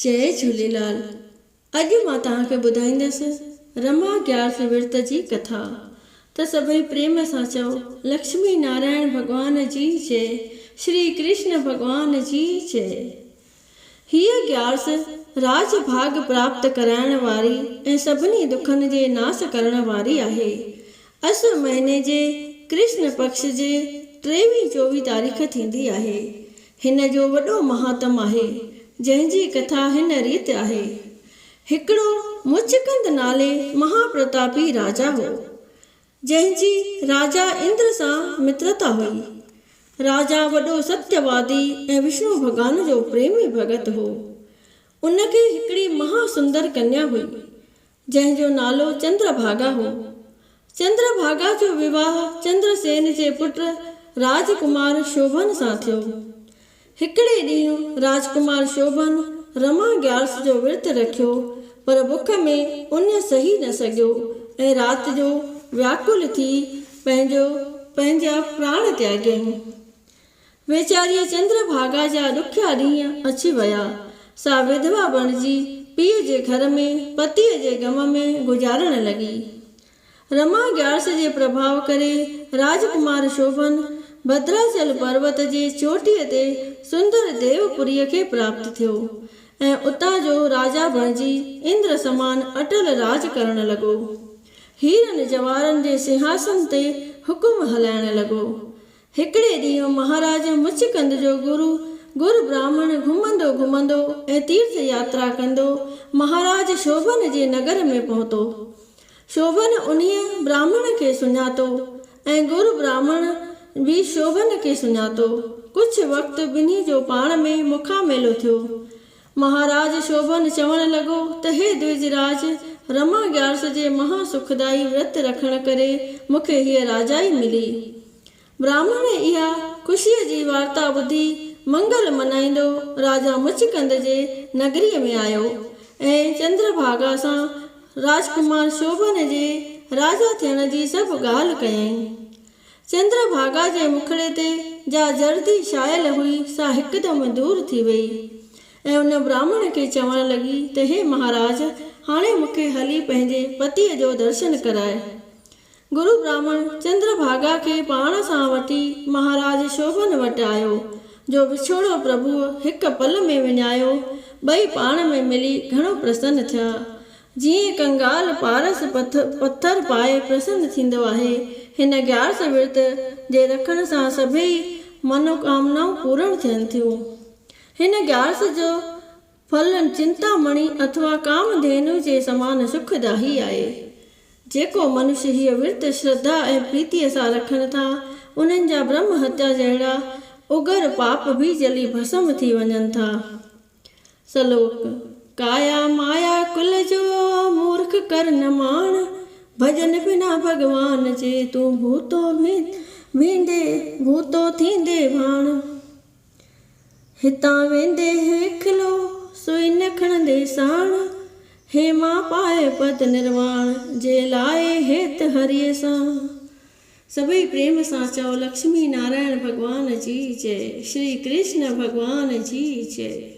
جئي جهوليلال اڄ مان توهان کي ٻڌائيندس رما گيارس ورت جي ڪٿا ته سڀئي پريم سان چئو لڪشمي نارائڻ ڀڳوان جي جئي شري ڪرشن ڀڳوان جي جئي هيء گيارس راج ڀاڳ پراپت ڪرائڻ واري ۽ سڀني دکن جي ناس ڪرڻ واري آهي اس مهيني جي ڪرشن پڪش جي ٽيويهه چوويهه تاريخ ٿيندي آهي. هن جو وڏو مهاتم آهي، جنهن جي ڪٿا هن ريت آهي. هڪڙو مچڪند نالي مها پرتاپي راجا هو، جنهن جي راجا اندر سان مترتا هئي. راجا وڏو ستيوادي ۽ وشنو ڀڳوان جو پريمي ڀڳت هو. ان کي هڪڙي مها سندر ڪنيا هئي، جنهن جو نالو چندر ڀاڳا هو. چندر ڀاڳا جو وواهه چندر سين جي پٽ راجڪمار شوڀن سان ٿيو. هڪڙي ڏينهن راجڪمار شوڀن رما گيارس جو ورت رکيو، پر بک ۾ اڃ سهي نه سگهيو ۽ رات جو وياڪل ٿي پنهنجو پنهنجا پراڻ تياڳيائين. ويچاريء چندر ڀاڳا جا ڏکيا ڏينهن اچي ويا. سا وڌوا بڻجي پيء جي گهر ۾ پتيء جي غم ۾ گذارڻ لڳي. رما گيارس جي پرڀاء ڪري راجڪمار شوڀن ڀدراچل پروت جي چوٽيء تي سندر ديوپوريء کي پراپت ٿيو ۽ اتان جو راجا بڻجي اندر سمان اٽل راڄ ڪرڻ لڳو. هيرن جواهرن جي سنهاسن تي حڪم هلائڻ لڳو. هڪڙي ڏينهن مهاراج مچڪند جو گرو گر براهمڻ گهمندو گهمندو ۽ تيرٿ ياترا ڪندو مهاراج شوڀن جي نگر ۾ پهتو. شوڀن انهيء براهمڻ کي سڃاتو ۽ گر براهمڻ به شوڀن کي سڃاتو. ڪجهه وقت ٻنهي جو پاڻ ۾ مکاميلو ٿيو. مهاراج شوڀن چوڻ لڳو ته هي دويجراج! رما گيارس جي مها سکدائي ورت رکڻ ڪري مون کي هيء راجائي ملي. براهمڻ اها خوشيء جي وارتا ٻڌي منگل منائيندو راجا مچڪند جي نگريء ۾ آيو ۽ چندرڀاڳا سان راجڪمار شوڀن جي راجا ٿيڻ جي سڀ ڳالهه ڪيائين. چندرڀاڳا جي مکڙي تي جا زردي ڇانيل هئي سا هڪدم دور ٿي ويئي ۽ ان براهمڻ کي چوڻ لڳي ته هي مهاراج! هاڻي مون کي هلي پنهنجي پتيء جو درشن ڪراء. گرو براهمڻ چندر ڀاڳا کي پاڻ سان وٺي مهاراج شوڀن وٽ آيو، جو وڇوڙو پرڀوء هڪ پل ۾ وڃايو. ٻئي پاڻ ۾ ملي گهڻو پرسن ٿيا. جيئن ڪنگال پارس پٿر پائي پرسن ٿيندو آهي، هن گيارس ورت جي رکڻ سان سڀيئي منوڪامنائون پورڻ ٿين ٿيون. هن گيارس جو ڦل چنتا مڻي اٿوا ڪام ڌينو جي سمان سکداهي آهي. جيڪو منش هيء ورت شرڌا ۽ پريتيء سان رکن ٿا، انهن جا برهم هتيا جهڙا اگر پاپ به جلي ڀسم ٿي وڃن ٿا. سلوڪ، ڪايا مايا ڪل جو، مورک ڪر نه ماڻ، ڀڄن بنا ڀڳوان جي، تون ڀوتو ڀيندي ڀوتو ٿيندي ڀاڻ. هتان ويندي هيکلو، سوئي نه کڻندي ساڻ، هيما پائي پد نرواڻ، جي لائي هيت هريء سان. سڀئي پريم سان چئو لڪشمي نارائڻ ڀڳوان جي جئي، شري ڪرشن ڀڳوان جي جئي.